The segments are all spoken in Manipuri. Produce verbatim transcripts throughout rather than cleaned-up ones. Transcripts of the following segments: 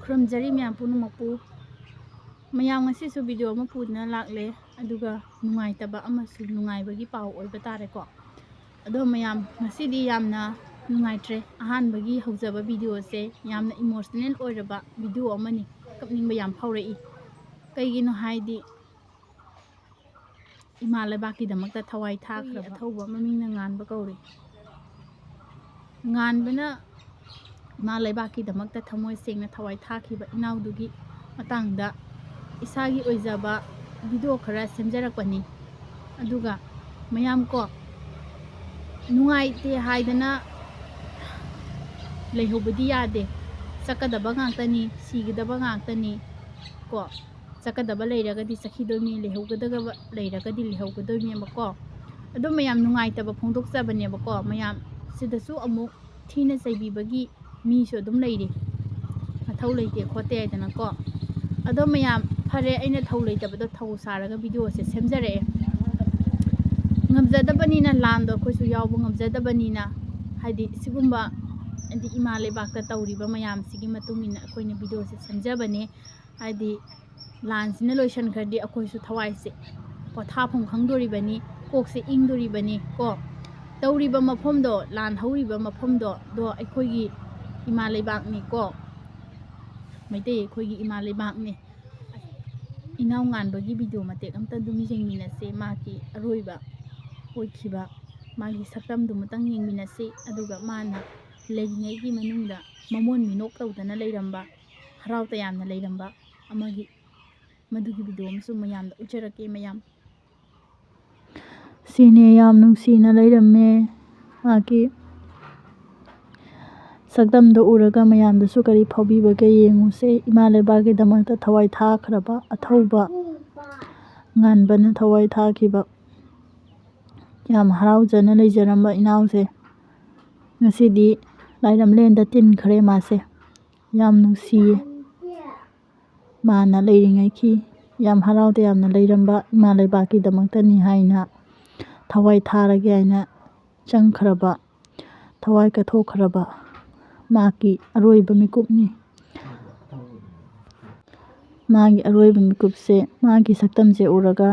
ꯈꯨꯔꯨꯝꯖꯔꯤ ꯃꯌꯥꯝ ꯄꯨꯝꯅꯃꯛꯄꯨ꯫ ꯃꯌꯥꯝ, ꯉꯁꯤꯁꯨ ꯚꯤꯗꯤꯑꯣ ꯑꯃ ꯄꯨꯗꯨꯅ ꯂꯥꯛꯂꯦ, ꯑꯗꯨꯒ ꯅꯨꯡꯉꯥꯏꯇꯕ ꯑꯃꯁꯨꯡ ꯅꯨꯡꯉꯥꯏꯕꯒꯤ ꯄꯥꯎ ꯑꯣꯏꯕ ꯇꯥꯔꯦꯀꯣ꯫ ꯑꯗꯣ ꯃꯌꯥꯝ, ꯉꯁꯤꯗꯤ ꯌꯥꯝꯅ ꯅꯨꯡꯉꯥꯏꯇ꯭ꯔꯦ꯫ ꯑꯍꯥꯟꯕꯒꯤ ꯍꯧꯖꯕ ꯚꯤꯗꯤꯑꯣꯁꯦ ꯌꯥꯝꯅ ꯏꯃꯣꯁꯅꯦꯜ ꯑꯣꯏꯔꯕ ꯚꯤꯗꯤꯑꯣ ꯑꯃꯅꯤ꯫ ꯀꯞꯅꯤꯡꯕ ꯌꯥꯝ ꯐꯥꯎꯔꯛꯏ꯫ ꯀꯩꯒꯤꯅꯣ ꯍꯥꯏꯗꯤ, ꯏꯃꯥ ꯂꯩꯕꯥꯛꯀꯤꯗꯃꯛꯇ ꯊꯋꯥꯏ ꯊꯥꯈ꯭ꯔꯕ ꯑꯊꯧꯕ ꯃꯃꯤꯡꯅ ꯉꯥꯟꯕ ꯀꯧꯔꯤ꯫ ꯉꯥꯟꯕꯅ ꯏꯃꯥ ꯂꯩꯕꯥꯛꯀꯤꯗꯃꯛꯇ ꯊꯃꯣꯏ ꯁꯦꯡꯅ ꯊꯋꯥꯏ ꯊꯥꯈꯤꯕ ꯏꯅꯥꯎꯗꯨꯒꯤ ꯃꯇꯥꯡꯗ ꯏꯁꯥꯒꯤ ꯑꯣꯏꯖꯕ ꯚꯤꯗꯤꯑꯣ ꯈꯔ ꯁꯦꯝꯖꯔꯛꯄꯅꯤ꯫ ꯑꯗꯨꯒ ꯃꯌꯥꯝ ꯀꯣ, ꯅꯨꯡꯉꯥꯏꯇꯦ ꯍꯥꯏꯗꯅ ꯂꯩꯍꯧꯕꯗꯤ ꯌꯥꯗꯦ꯫ ꯆꯠꯀꯗꯕ ꯉꯥꯛꯇꯅꯤ, ꯁꯤꯒꯗꯕ ꯉꯥꯛꯇꯅꯤ ꯀꯣ꯫ ꯆꯠꯀꯗꯕ ꯂꯩꯔꯒꯗꯤ ꯆꯠꯈꯤꯗꯣꯏꯅꯤ, ꯂꯩꯍꯧꯒꯗꯕ ꯂꯩꯔꯒꯗꯤ ꯂꯩꯍꯧꯒꯗꯣꯏꯅꯦꯕꯀꯣ꯫ ꯑꯗꯨꯝ ꯃꯌꯥꯝ ꯅꯨꯡꯉꯥꯏꯇꯕ ꯐꯣꯡꯗꯣꯛꯆꯕꯅꯦꯕꯀꯣ꯫ ꯃꯌꯥꯝ ꯁꯤꯗꯁꯨ ꯑꯃꯨꯛ ꯊꯤꯅ ꯆꯩꯕꯤꯕꯒꯤ ꯃꯤꯁꯨ ꯑꯗꯨꯝ ꯂꯩꯔꯤ꯫ ꯃꯊꯧ ꯂꯩꯇꯦ ꯈꯣꯠꯇꯦ ꯍꯥꯏꯗꯅꯀꯣ꯫ ꯑꯗꯣ ꯃꯌꯥꯝ, ꯐꯔꯦ, ꯑꯩꯅ ꯊꯧ ꯂꯩꯇꯕꯗꯣ ꯊꯧ ꯁꯥꯔꯒ ꯚꯤꯗꯤꯑꯣꯁꯦ ꯁꯦꯝꯖꯔꯛꯑꯦ꯫ ꯉꯝꯖꯗꯕꯅꯤꯅ, ꯂꯥꯟꯗꯣ ꯑꯩꯈꯣꯏꯁꯨ ꯌꯥꯎꯕ ꯉꯝꯖꯗꯕꯅꯤꯅ, ꯍꯥꯏꯗꯤ ꯁꯤꯒꯨꯝꯕ, ꯍꯥꯏꯗꯤ ꯏꯃꯥ ꯂꯩꯕꯥꯛꯇ ꯇꯧꯔꯤꯕ ꯃꯌꯥꯝꯁꯤꯒꯤ ꯃꯇꯨꯡ ꯏꯟꯅ ꯑꯩꯈꯣꯏꯅ ꯚꯤꯗꯤꯑꯣꯁꯦ ꯁꯦꯝꯖꯕꯅꯦ꯫ ꯍꯥꯏꯗꯤ ꯂꯥꯟꯁꯤꯅ ꯂꯣꯏꯁꯤꯟꯈ꯭ꯔꯗꯤ ꯑꯩꯈꯣꯏꯁꯨ ꯊꯋꯥꯏꯁꯦ ꯄꯣꯊꯥꯐꯝ ꯈꯪꯗꯣꯔꯤꯕꯅꯤ, ꯀꯣꯛꯁꯦ ꯏꯪꯗꯣꯔꯤꯕꯅꯤ ꯀꯣ꯫ ꯇꯧꯔꯤꯕ ꯃꯐꯝꯗꯣ, ꯂꯥꯟ ꯍꯧꯔꯤꯕ ꯃꯐꯝꯗꯣ, ꯗꯣ ꯑꯩꯈꯣꯏꯒꯤ ꯏꯃꯥ ꯂꯩꯕꯥꯛꯅꯤ ꯀꯣ, ꯃꯩꯇꯩ ꯑꯩꯈꯣꯏꯒꯤ ꯏꯃꯥ ꯂꯩꯕꯥꯛꯅꯤ꯫ ꯏꯅꯥꯎ ꯉꯥꯟꯕꯒꯤ ꯚꯤꯗꯤꯑꯣ ꯃꯇꯦꯛ ꯑꯝꯇ ꯑꯗꯨꯝ ꯌꯦꯡꯃꯤꯟꯅꯁꯦ꯫ ꯃꯥꯒꯤ ꯑꯔꯣꯏꯕ ꯑꯣꯏꯈꯤꯕ ꯃꯥꯒꯤ ꯁꯛꯇꯝꯗꯨꯃꯇꯪ ꯌꯦꯡꯃꯤꯟꯅꯁꯤ꯫ ꯑꯗꯨꯒ ꯃꯥꯅ ꯂꯩꯔꯤꯉꯩꯒꯤ ꯃꯅꯨꯡꯗ ꯃꯃꯣꯟ ꯃꯤꯅꯣꯛ ꯇꯧꯗꯅ ꯂꯩꯔꯝꯕ, ꯍꯔꯥꯎ ꯇꯌꯥꯝꯅ ꯂꯩꯔꯝꯕ ꯑꯃꯒꯤ, ꯃꯗꯨꯒꯤ ꯚꯤꯗꯤꯑꯣ ꯑꯃꯁꯨ ꯃꯌꯥꯝꯗ ꯎꯠꯆꯔꯛꯀꯦ ꯃꯌꯥꯝ꯫ ꯁꯤꯅꯦ ꯌꯥꯝ ꯅꯨꯡꯁꯤꯅ ꯂꯩꯔꯝꯃꯦ꯫ ꯃꯥꯒꯤ ꯁꯛꯇꯝꯗꯣ ꯎꯔꯒ ꯃꯌꯥꯝꯗꯁꯨ ꯀꯔꯤ ꯐꯥꯎꯕꯤꯕꯒꯦ ꯌꯦꯡꯉꯨꯁꯦ꯫ ꯏꯃꯥ ꯂꯩꯕꯥꯛꯀꯤꯗꯃꯛꯇ ꯊꯋꯥꯏ ꯊꯥꯈ꯭ꯔꯕ ꯑꯊꯧꯕ ꯉꯥꯟꯕꯅ ꯊꯋꯥꯏ ꯊꯥꯈꯤꯕ꯫ ꯌꯥꯝ ꯍꯔꯥꯎꯖꯅ ꯂꯩꯖꯔꯝꯕ ꯏꯅꯥꯎꯁꯦ ꯉꯁꯤꯗꯤ ꯂꯥꯏꯔꯝꯂꯦꯟꯗ ꯇꯤꯟꯈ꯭ꯔꯦ ꯃꯥꯁꯦ꯫ ꯌꯥꯝ ꯅꯨꯡꯁꯤꯌꯦ꯫ ꯃꯥꯅ ꯂꯩꯔꯤꯉꯩꯒꯤ ꯌꯥꯝ ꯍꯔꯥꯎ ꯇꯌꯥꯝꯅ ꯂꯩꯔꯝꯕ, ꯏꯃꯥ ꯂꯩꯕꯥꯛꯀꯤꯗꯃꯛꯇꯅꯤ ꯍꯥꯏꯅ ꯊꯋꯥꯏ ꯊꯥꯔꯒꯦ ꯍꯥꯏꯅ ꯆꯪꯈ꯭ꯔꯕ, ꯊꯋꯥꯏ ꯀꯠꯊꯣꯛꯈ꯭ꯔꯕ ꯃꯍꯥꯛꯀꯤ ꯑꯔꯣꯏꯕ ꯃꯤꯀꯨꯞꯅꯤ꯫ ꯃꯥꯒꯤ ꯑꯔꯣꯏꯕ ꯃꯤꯀꯨꯞꯁꯦ, ꯃꯥꯒꯤ ꯁꯛꯇꯝꯁꯦ ꯎꯔꯒ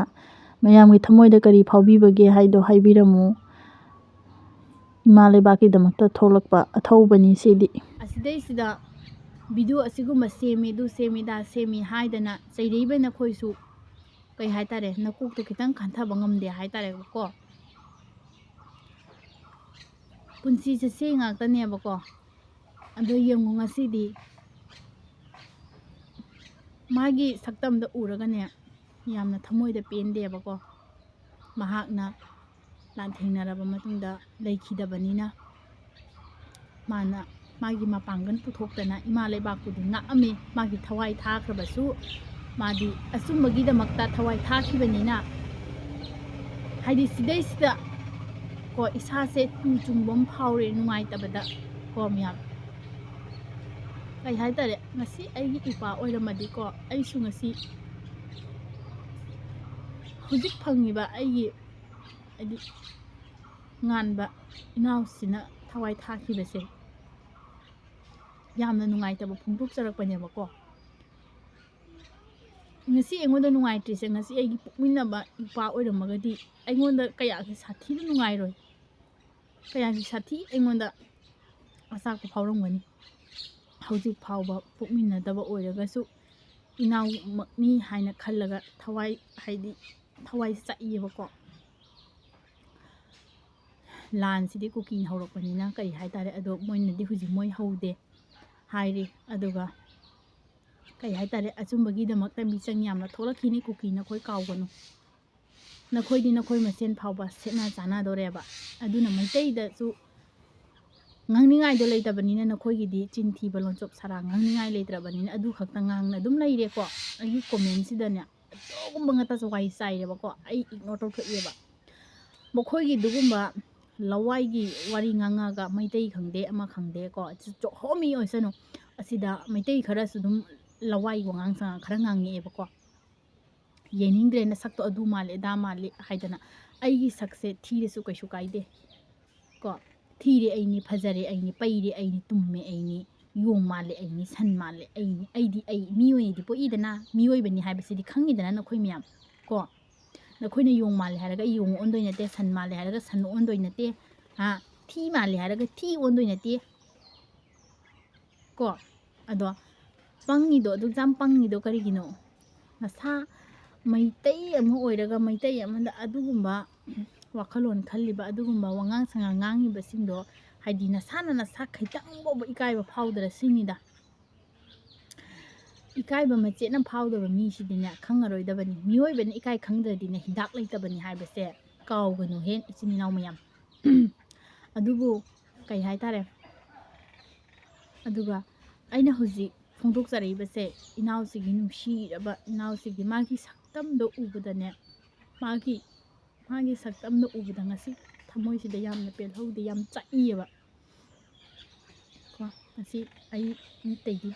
ꯃꯌꯥꯝꯒꯤ ꯊꯃꯣꯏꯗ ꯀꯔꯤ ꯐꯥꯎꯕꯤꯕꯒꯦ ꯍꯥꯏꯗꯣ ꯍꯥꯏꯕꯤꯔꯝꯃꯨ꯫ ꯏꯃꯥ ꯂꯩꯕꯥꯛꯀꯤꯗꯃꯛꯇ ꯊꯣꯛꯂꯛꯄ ꯑꯊꯧꯕꯅꯤ ꯁꯤꯗꯤ꯫ ꯑꯁꯤꯗꯩꯁꯤꯗ ꯚꯤꯗꯤꯑꯣ ꯑꯁꯤꯒꯨꯝꯕ ꯁꯦꯝꯃꯤ, ꯑꯗꯨ ꯁꯦꯝꯃꯤ, ꯑꯗꯥ ꯁꯦꯝꯃꯤ ꯍꯥꯏꯗꯅ ꯆꯩꯔꯛꯏꯕ ꯅꯈꯣꯏꯁꯨ, ꯀꯩ ꯍꯥꯏꯇꯥꯔꯦ, ꯅꯀꯣꯛꯇꯣ ꯈꯤꯇꯪ ꯈꯟꯊꯕ ꯉꯝꯗꯦ ꯍꯥꯏꯇꯥꯔꯦꯕꯀꯣ꯫ ꯄꯨꯟꯁꯤꯁꯦ ꯁꯤ ꯉꯥꯛꯇꯅꯦꯕꯀꯣ꯫ ꯑꯗꯣ ꯌꯦꯡꯉꯨ, ꯉꯁꯤꯗꯤ ꯃꯥꯒꯤ ꯁꯛꯇꯝꯗ ꯎꯔꯒꯅꯦ, ꯌꯥꯝꯅ ꯊꯃꯣꯏꯗ ꯄꯦꯟꯗꯦꯕꯀꯣ꯫ ꯃꯍꯥꯛꯅ ꯂꯥꯟꯊꯦꯡꯅꯔꯕ ꯃꯇꯨꯡꯗ ꯂꯩꯈꯤꯗꯕꯅꯤꯅ, ꯃꯥꯅ ꯃꯥꯒꯤ ꯃꯄꯥꯡꯒꯜ ꯄꯨꯊꯣꯛꯇꯅ ꯏꯃꯥ ꯂꯩꯕꯥꯛꯄꯨꯗꯤ ꯉꯥꯛꯑꯝꯃꯤ꯫ ꯃꯥꯒꯤ ꯊꯋꯥꯏ ꯊꯥꯈ꯭ꯔꯕꯁꯨ, ꯃꯥꯗꯤ ꯑꯆꯨꯝꯕꯒꯤꯗꯃꯛꯇ ꯊꯋꯥꯏ ꯊꯥꯈꯤꯕꯅꯤꯅ, ꯍꯥꯏꯗꯤ ꯁꯤꯗꯩꯁꯤꯗ ꯀꯣ, ꯏꯁꯥꯁꯦ ꯇꯨ ꯆꯨꯡꯕ ꯑꯃ ꯐꯥꯎꯔꯦ ꯅꯨꯡꯉꯥꯏꯇꯕꯗ ꯀꯣ ꯃꯌꯥꯝ꯫ ꯀꯩ ꯍꯥꯏꯇꯥꯔꯦ, ꯉꯁꯤ ꯑꯩꯒꯤ ꯏꯄꯥ ꯑꯣꯏꯔꯝꯃꯗꯤꯀꯣ, ꯑꯩꯁꯨ ꯉꯁꯤ ꯍꯧꯖꯤꯛ ꯐꯪꯉꯤꯕ ꯑꯩꯒꯤ, ꯍꯥꯏꯗꯤ, ꯉꯥꯟꯕ ꯏꯅꯥꯎꯁꯤꯅ ꯊꯋꯥꯏ ꯊꯥꯈꯤꯕꯁꯦ ꯌꯥꯝꯅ ꯅꯨꯡꯉꯥꯏꯇꯕ ꯐꯣꯡꯗꯣꯛꯆꯔꯛꯄꯅꯦꯕꯀꯣ꯫ ꯉꯁꯤ ꯑꯩꯉꯣꯟꯗ ꯅꯨꯡꯉꯥꯏꯇ꯭ꯔꯤꯁꯦ, ꯉꯁꯤ ꯑꯩꯒꯤ ꯄꯣꯛꯃꯤꯟꯅꯕ ꯏꯄꯥ ꯑꯣꯏꯔꯝꯃꯒꯗꯤ ꯑꯩꯉꯣꯟꯗ ꯀꯌꯥꯒꯤ ꯁꯥꯊꯤꯅ ꯅꯨꯡꯉꯥꯏꯔꯣꯏ, ꯀꯌꯥꯒꯤ ꯁꯥꯊꯤ ꯑꯩꯉꯣꯟꯗ ꯑꯆꯥꯛꯄ ꯐꯥꯎꯔꯝꯒꯅꯤ꯫ ꯍꯧꯖꯤꯛ ꯐꯥꯎꯕ ꯄꯣꯛꯃꯤꯟꯅꯗꯕ ꯑꯣꯏꯔꯒꯁꯨ ꯏꯅꯥꯎꯃꯛꯅꯤ ꯍꯥꯏꯅ ꯈꯜꯂꯒ ꯊꯋꯥꯏ, ꯍꯥꯏꯗꯤ ꯊꯋꯥꯏ ꯆꯥꯛꯏꯌꯦꯕꯀꯣ꯫ ꯂꯥꯟꯁꯤꯗꯤ ꯀꯨꯀꯤꯅ ꯍꯧꯔꯛꯄꯅꯤꯅ ꯀꯔꯤ ꯍꯥꯏꯇꯥꯔꯦ, ꯑꯗꯣ ꯃꯣꯏꯅꯗꯤ ꯍꯧꯖꯤꯛ ꯃꯣꯏ ꯍꯧꯗꯦ ꯍꯥꯏꯔꯤ꯫ ꯑꯗꯨꯒ ꯀꯩ ꯍꯥꯏꯇꯥꯔꯦ, ꯑꯆꯨꯝꯕꯒꯤꯗꯃꯛꯇ ꯃꯤꯆꯪ ꯌꯥꯝꯅ ꯊꯣꯛꯂꯛꯈꯤꯅꯤ꯫ ꯀꯨꯀꯤ ꯅꯈꯣꯏ ꯀꯥꯎꯒꯅꯨ, ꯅꯈꯣꯏꯗꯤ ꯅꯈꯣꯏ ꯃꯁꯦꯟ ꯐꯥꯎꯕ ꯁꯦꯠꯅ ꯆꯥꯅꯗꯣꯔꯦꯕ꯫ ꯑꯗꯨꯅ ꯃꯩꯇꯩꯗꯁꯨ ꯉꯥꯡꯅꯤꯡꯉꯥꯏꯗꯣ ꯂꯩꯇꯕꯅꯤꯅ, ꯅꯈꯣꯏꯒꯤꯗꯤ ꯆꯤꯟ ꯊꯤꯕ ꯂꯣꯟꯆꯣꯞ ꯁꯔꯥ ꯉꯥꯡꯅꯤꯡꯉꯥꯏ ꯂꯩꯇ꯭ꯔꯕꯅꯤꯅ ꯑꯗꯨ ꯈꯛꯇ ꯉꯥꯡꯅ ꯑꯗꯨꯝ ꯂꯩꯔꯦꯀꯣ꯫ ꯑꯩꯒꯤ ꯀꯣꯃꯦꯟꯁꯤꯗꯅꯦ ꯑꯗꯨꯒꯨꯝꯕ ꯉꯥꯛꯇꯁꯨ ꯋꯥꯔꯤ ꯆꯥꯏꯔꯦꯕꯀꯣ, ꯑꯩ ꯏꯒꯅꯣꯔ ꯇꯧꯊꯣꯛꯑꯦꯕ꯫ ꯃꯈꯣꯏꯒꯤ ꯑꯗꯨꯒꯨꯝꯕ ꯂꯋꯥꯏꯒꯤ ꯋꯥꯔꯤ ꯉꯥꯡꯉꯒ, ꯃꯩꯇꯩ ꯈꯪꯗꯦ ꯑꯃ ꯈꯪꯗꯦꯀꯣ, ꯆꯣ-, ꯆꯣꯍꯣꯃꯤ ꯑꯣꯏꯁꯅꯨ꯫ ꯑꯁꯤꯗ ꯃꯩꯇꯩ ꯈꯔꯁꯨ ꯑꯗꯨꯝ ꯂꯋꯥꯏꯒꯤ ꯋꯥꯉꯥꯡ ꯁꯉꯥꯡ ꯈꯔ ꯉꯥꯡꯉꯛꯑꯦꯕꯀꯣ꯫ ꯌꯦꯡꯅꯤꯡꯗ꯭ꯔꯦ, ꯅꯁꯛꯇꯣ ꯑꯗꯨ ꯃꯥꯜꯂꯦ ꯑꯗꯥ ꯃꯥꯜꯂꯦ ꯍꯥꯏꯗꯅ꯫ ꯑꯩꯒꯤ ꯁꯛꯁꯦ ꯊꯤꯔꯁꯨ ꯀꯩꯁꯨ ꯀꯥꯏꯗꯦ ꯀꯣ꯫ ꯊꯤꯔꯦ ꯑꯩꯅꯤ, ꯐꯖꯔꯦ ꯑꯩꯅꯤ, ꯄꯩꯔꯦ ꯑꯩꯅꯤ, ꯇꯨꯝꯃꯦ ꯑꯩꯅꯤ, ꯌꯣꯡ ꯃꯥꯜꯂꯦ ꯑꯩꯅꯤ, ꯁꯟ ꯃꯥꯜꯂꯦ ꯑꯩꯅꯤ, ꯑꯩꯗꯤ ꯑꯩ ꯃꯤ ꯑꯣꯏꯅꯗꯤ ꯄꯣꯛꯏꯗꯅ, ꯃꯤꯑꯣꯏꯕꯅꯤ ꯍꯥꯏꯕꯁꯤꯗꯤ ꯈꯪꯉꯤꯗꯅ ꯅꯈꯣꯏ ꯃꯌꯥꯝ ꯀꯣ꯫ ꯅꯈꯣꯏꯅ ꯌꯣꯡ ꯃꯥꯜꯂꯦ ꯍꯥꯏꯔꯒ ꯑꯩ ꯌꯣꯡ ꯑꯣꯟꯗꯣꯏ ꯅꯠꯇꯦ, ꯁꯟ ꯃꯥꯜꯂꯦ ꯍꯥꯏꯔꯒ ꯁꯟ ꯑꯣꯟꯗꯣꯏ ꯅꯠꯇꯦ, ꯍꯥ? ꯊꯤ ꯃꯥꯜꯂꯦ ꯍꯥꯏꯔꯒ ꯊꯤ ꯑꯣꯟꯗꯣꯏ ꯅꯠꯇꯦ ꯀꯣ꯫ ꯑꯗꯣ ꯄꯪꯉꯤꯗꯣ, ꯑꯗꯨꯛ ꯌꯥꯝ ꯄꯪꯉꯤꯗꯣ ꯀꯔꯤꯒꯤꯅꯣ? ꯅꯁꯥ ꯃꯩꯇꯩ ꯑꯃ ꯑꯣꯏꯔꯒ ꯃꯩꯇꯩ ꯑꯃꯗ ꯑꯗꯨꯒꯨꯝꯕ ꯋꯥꯈꯜꯂꯣꯟ ꯈꯜꯂꯤꯕ, ꯑꯗꯨꯒꯨꯝꯕ ꯋꯥꯉꯥꯡ ꯁꯉꯥꯡ ꯉꯥꯡꯉꯤꯕꯁꯤꯡꯗꯣ, ꯍꯥꯏꯗꯤ ꯅꯁꯥꯅ ꯅꯁꯥ ꯈꯤꯇꯪ ꯐꯥꯎꯕ ꯏꯀꯥꯏꯕ ꯐꯥꯎꯗ꯭ꯔ ꯁꯤꯅꯤꯗ꯫ ꯏꯀꯥꯏꯕ ꯃꯆꯦꯠ ꯑꯃ ꯐꯥꯎꯗꯕ ꯃꯤꯁꯤꯗꯤꯅꯦ ꯈꯪꯉꯔꯣꯏꯗꯕꯅꯤ꯫ ꯃꯤꯑꯣꯏꯕꯅ ꯏꯀꯥꯏ ꯈꯪꯗ꯭ꯔꯗꯤꯅꯦ ꯍꯤꯗꯥꯛ ꯂꯩꯇꯕꯅꯤ ꯍꯥꯏꯕꯁꯦ ꯀꯥꯎꯒꯅꯨꯍꯦ ꯏꯆꯤꯟ ꯏꯅꯥꯎ ꯃꯌꯥꯝ꯫ ꯑꯗꯨꯕꯨ ꯀꯩ ꯍꯥꯏꯇꯥꯔꯦ, ꯑꯗꯨꯒ ꯑꯩꯅ ꯍꯧꯖꯤꯛ ꯐꯣꯡꯗꯣꯛꯆꯔꯛꯏꯕꯁꯦ ꯏꯅꯥꯎꯁꯤꯒꯤ ꯅꯨꯡꯁꯤꯔꯕ ꯏꯅꯥꯎꯁꯤꯒꯤ ꯃꯥꯒꯤ ꯁꯛꯇꯝꯗꯣ ꯎꯕꯗꯅꯦ, ꯃꯥꯒꯤ ꯃꯥꯒꯤ ꯁꯛꯇꯝꯗꯣ ꯎꯕꯗ ꯉꯁꯤ ꯊꯃꯣꯏꯁꯤꯗ ꯌꯥꯝꯅ ꯄꯦꯜꯍꯧꯗꯦ, ꯌꯥꯝ ꯆꯥꯛꯏꯌꯦꯕ ꯀꯣ꯫ ꯉꯁꯤ ꯑꯩ ꯑꯇꯩꯗꯤ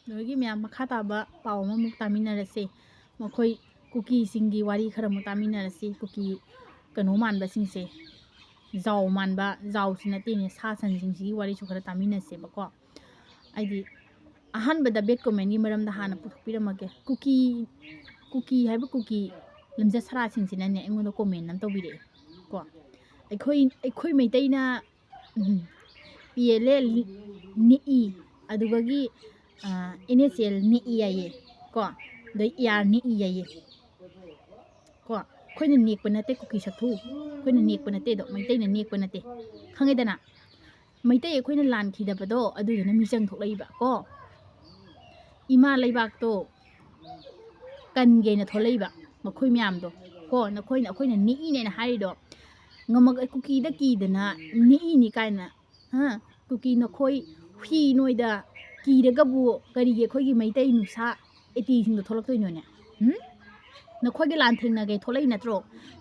ꯂꯣꯏꯒꯤ ꯃꯌꯥꯝ ꯃꯈꯥ ꯇꯥꯕ ꯄꯥꯎ ꯑꯃꯃꯨꯛ ꯇꯥꯃꯤꯟꯅꯔꯁꯦ꯫ ꯃꯈꯣꯏ ꯀꯨꯀꯤꯁꯤꯡꯒꯤ ꯋꯥꯔꯤ ꯈꯔ ꯑꯃꯨꯛ ꯇꯥꯃꯤꯟꯅꯔꯁꯤ꯫ ꯀꯨꯀꯤ ꯀꯩꯅꯣ ꯃꯥꯟꯕꯁꯤꯡꯁꯦ, ꯖꯥꯎ ꯃꯥꯟꯕ, ꯖꯥꯎꯁꯨ ꯅꯠꯇꯦꯅꯦ, ꯁꯥ ꯁꯟꯁꯤꯡꯁꯤꯒꯤ ꯋꯥꯔꯤꯁꯨ ꯈꯔ ꯇꯥꯃꯤꯟꯅꯁꯦꯕꯀꯣ꯫ ꯑꯩꯗꯤ ꯑꯍꯥꯟꯕꯗ bad commentꯒꯤ ꯃꯔꯝꯗ ꯍꯥꯟꯅ ꯄꯨꯊꯣꯛꯄꯤꯔꯝꯃꯒꯦ꯫ ꯀꯨꯀꯤ, ꯀꯨꯀꯤ ꯍꯥꯏꯕ ꯀꯨꯀꯤ ꯂꯝꯖꯠ ꯁꯔꯥꯁꯤꯡꯁꯤꯅꯅꯦ ꯑꯩꯉꯣꯟꯗ comment ꯑꯃ ꯇꯧꯕꯤꯔꯛꯑꯦ ꯀꯣ꯫ ꯑꯩꯈꯣꯏ, ꯑꯩꯈꯣꯏ ꯃꯩꯇꯩꯅ, ꯎꯝ, P L A ꯅꯦꯛꯏ, ꯑꯗꯨꯒꯤ, ꯑ, N S L ꯅꯦꯛꯏ ꯍꯥꯏꯌꯦ ꯀꯣ, ꯑꯗꯩ A R ꯅꯦꯛꯏ ꯍꯥꯏꯌꯦ ꯀꯣ꯫ ꯑꯩꯈꯣꯏꯅ ꯅꯦꯛꯄ ꯅꯠꯇꯦ ꯀꯨꯀꯤ ꯁꯛꯊꯨ, ꯑꯩꯈꯣꯏꯅ ꯅꯦꯛꯄ ꯅꯠꯇꯦ ꯑꯗꯣ, ꯃꯩꯇꯩꯅ ꯅꯦꯛꯄ ꯅꯠꯇꯦ, ꯈꯪꯉꯦꯗꯅ? ꯃꯩꯇꯩ ꯑꯩꯈꯣꯏꯅ ꯂꯥꯟꯈꯤꯗꯕꯗꯣ ꯑꯗꯨꯗꯨꯅ ꯃꯤꯆꯪ ꯊꯣꯛꯂꯛꯏꯕ ꯀꯣ꯫ ꯏꯃꯥ ꯂꯩꯕꯥꯛꯇꯣ ꯀꯟꯒꯦꯅ ꯊꯣꯛꯂꯛꯏꯕ ꯃꯈꯣꯏ ꯃꯌꯥꯝꯗꯣ ꯀꯣ꯫ ꯅꯈꯣꯏꯅ, ꯑꯩꯈꯣꯏꯅ ꯅꯦꯛꯏꯅꯦꯅ ꯍꯥꯏꯔꯤꯗꯣ, ꯉꯝꯃꯛ-, ꯀꯨꯀꯤꯗ ꯀꯤꯗꯅ ꯅꯦꯛꯏꯅꯤ ꯀꯥꯏꯅ, ꯍꯥ? ꯀꯨꯀꯤ ꯅꯈꯣꯏ ꯍꯨꯏ ꯅꯣꯏꯗ ꯀꯤꯔꯒꯕꯨ ꯀꯔꯤꯒꯤ ꯑꯩꯈꯣꯏꯒꯤ ꯃꯩꯇꯩ ꯅꯨꯡꯁꯥ ꯑꯦꯇꯤꯁꯤꯡꯗꯣ ꯊꯣꯛꯂꯛꯇꯣꯏꯅꯣꯅꯦ? ꯎꯝ? ꯅꯈꯣꯏꯒ ꯂꯥꯟ ꯊꯦꯡꯅꯒꯦ ꯊꯣꯛꯂꯛꯏ ꯅꯠꯇ꯭ꯔꯣ?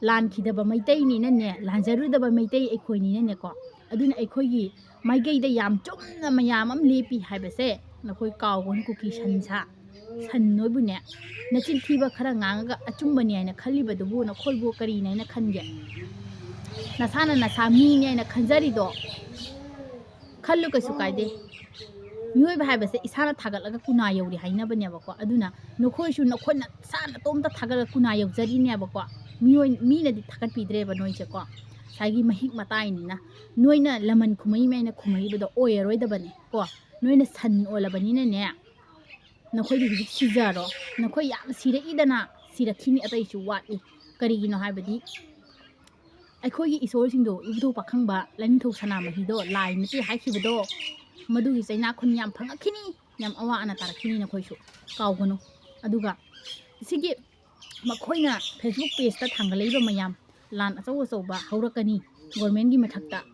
ꯂꯥꯟꯈꯤꯗꯕ ꯃꯩꯇꯩꯅꯤꯅꯅꯦ, ꯂꯥꯟꯖꯔꯨꯗꯕ ꯃꯩꯇꯩ ꯑꯩꯈꯣꯏꯅꯤꯅꯅꯦꯀꯣ꯫ ꯑꯗꯨꯅ ꯑꯩꯈꯣꯏꯒꯤ ꯃꯥꯏꯀꯩꯗ ꯌꯥꯝ ꯆꯨꯝꯅ ꯃꯌꯥꯝ ꯑꯃ ꯂꯦꯞꯄꯤ ꯍꯥꯏꯕꯁꯦ ꯅꯈꯣꯏ ꯀꯥꯎꯒꯅꯨ꯫ ꯀꯨꯀꯤ ꯁꯟꯁꯥ, ꯁꯟ ꯅꯣꯏꯕꯨꯅꯦ, ꯅꯆꯤꯟ ꯊꯤꯕ ꯈꯔ ꯉꯥꯡꯉꯒ ꯑꯆꯨꯝꯕꯅꯤ ꯍꯥꯏꯅ ꯈꯜꯂꯤꯕꯗꯨꯕꯨ ꯅꯈꯣꯏꯕꯨ ꯀꯔꯤꯅꯦ ꯍꯥꯏꯅ ꯈꯟꯒꯦ? ꯅꯁꯥꯅ ꯅꯁꯥ ꯃꯤꯅꯦ ꯍꯥꯏꯅ ꯈꯟꯖꯔꯤꯗꯣ, ꯈꯜꯂꯨ, ꯀꯩꯁꯨ ꯀꯥꯏꯗꯦ꯫ ꯃꯤꯑꯣꯏꯕ ꯍꯥꯏꯕꯁꯦ ꯏꯁꯥꯅ ꯊꯥꯒꯠꯂꯒ ꯀꯨꯅꯥ ꯌꯧꯔꯤ ꯍꯥꯏꯅꯕꯅꯦꯕꯀꯣ꯫ ꯑꯗꯨꯅ ꯅꯈꯣꯏꯁꯨ ꯅꯈꯣꯏ ꯅꯁꯥ ꯅꯇꯣꯝꯇ ꯊꯥꯒꯠꯂꯒ ꯀꯨꯅꯥ ꯌꯧꯖꯔꯤꯅꯦꯕꯀꯣ꯫ ꯃꯤꯑꯣꯏ ꯃꯤꯅꯗꯤ ꯊꯥꯒꯠꯄꯤꯗ꯭ꯔꯦꯕ ꯅꯣꯏꯁꯦꯀꯣ꯫ ꯉꯁꯥꯏꯒꯤ ꯃꯍꯤꯛ ꯃꯇꯥꯏꯅꯤꯅ ꯅꯣꯏꯅ ꯂꯃꯟ ꯈꯨꯝꯃꯛꯏ ꯃꯌꯥꯝꯅ ꯈꯨꯝꯃꯛꯏꯕꯗꯣ ꯑꯣꯏꯔꯔꯣꯏꯗꯕꯅꯦ ꯀꯣ꯫ ꯅꯣꯏꯅ ꯁꯟ ꯑꯣꯜꯂꯕꯅꯤꯅꯅꯦ, ꯅꯈꯣꯏꯗꯤ ꯍꯧꯖꯤꯛ ꯁꯤꯖꯔꯣ꯫ ꯅꯈꯣꯏ ꯌꯥꯝ ꯁꯤꯔꯛꯏꯗꯅ, ꯁꯤꯔꯛꯈꯤꯅꯤ, ꯑꯇꯩꯁꯨ ꯋꯥꯠꯂꯤ꯫ ꯀꯔꯤꯒꯤꯅꯣ ꯍꯥꯏꯕꯗꯤ ꯑꯩꯈꯣꯏꯒꯤ ꯏꯁꯣꯔꯁꯤꯡꯗꯣ, ꯏꯕꯨꯙꯧ ꯄꯥꯈꯪꯕ, ꯂꯥꯏꯅꯤꯡꯊꯧ ꯁꯅꯥꯃꯍꯤꯗꯣ ꯂꯥꯏ ꯅꯠꯇꯦ ꯍꯥꯏꯈꯤꯕꯗꯣ, ꯃꯗꯨꯒꯤ ꯆꯩꯅꯥ ꯈꯨꯟ ꯌꯥꯝ ꯐꯪꯉꯛꯈꯤꯅꯤ, ꯌꯥꯝ ꯑꯋꯥ ꯑꯅꯥ ꯇꯥꯔꯛꯈꯤꯅꯤ ꯅꯈꯣꯏꯁꯨ, ꯀꯥꯎꯒꯅꯨ꯫ ꯑꯗꯨꯒ ꯁꯤꯒꯤ ꯃꯈꯣꯏꯅ Facebook pageꯇ ꯊꯥꯡꯒꯠꯂꯛꯏꯕ ꯃꯌꯥꯝ, ꯂꯥꯟ ꯑꯆꯧ ꯑꯆꯧꯕ ꯍꯧꯔꯛꯀꯅꯤ ꯒꯣꯔꯃꯦꯟꯒꯤ ꯃꯊꯛꯇ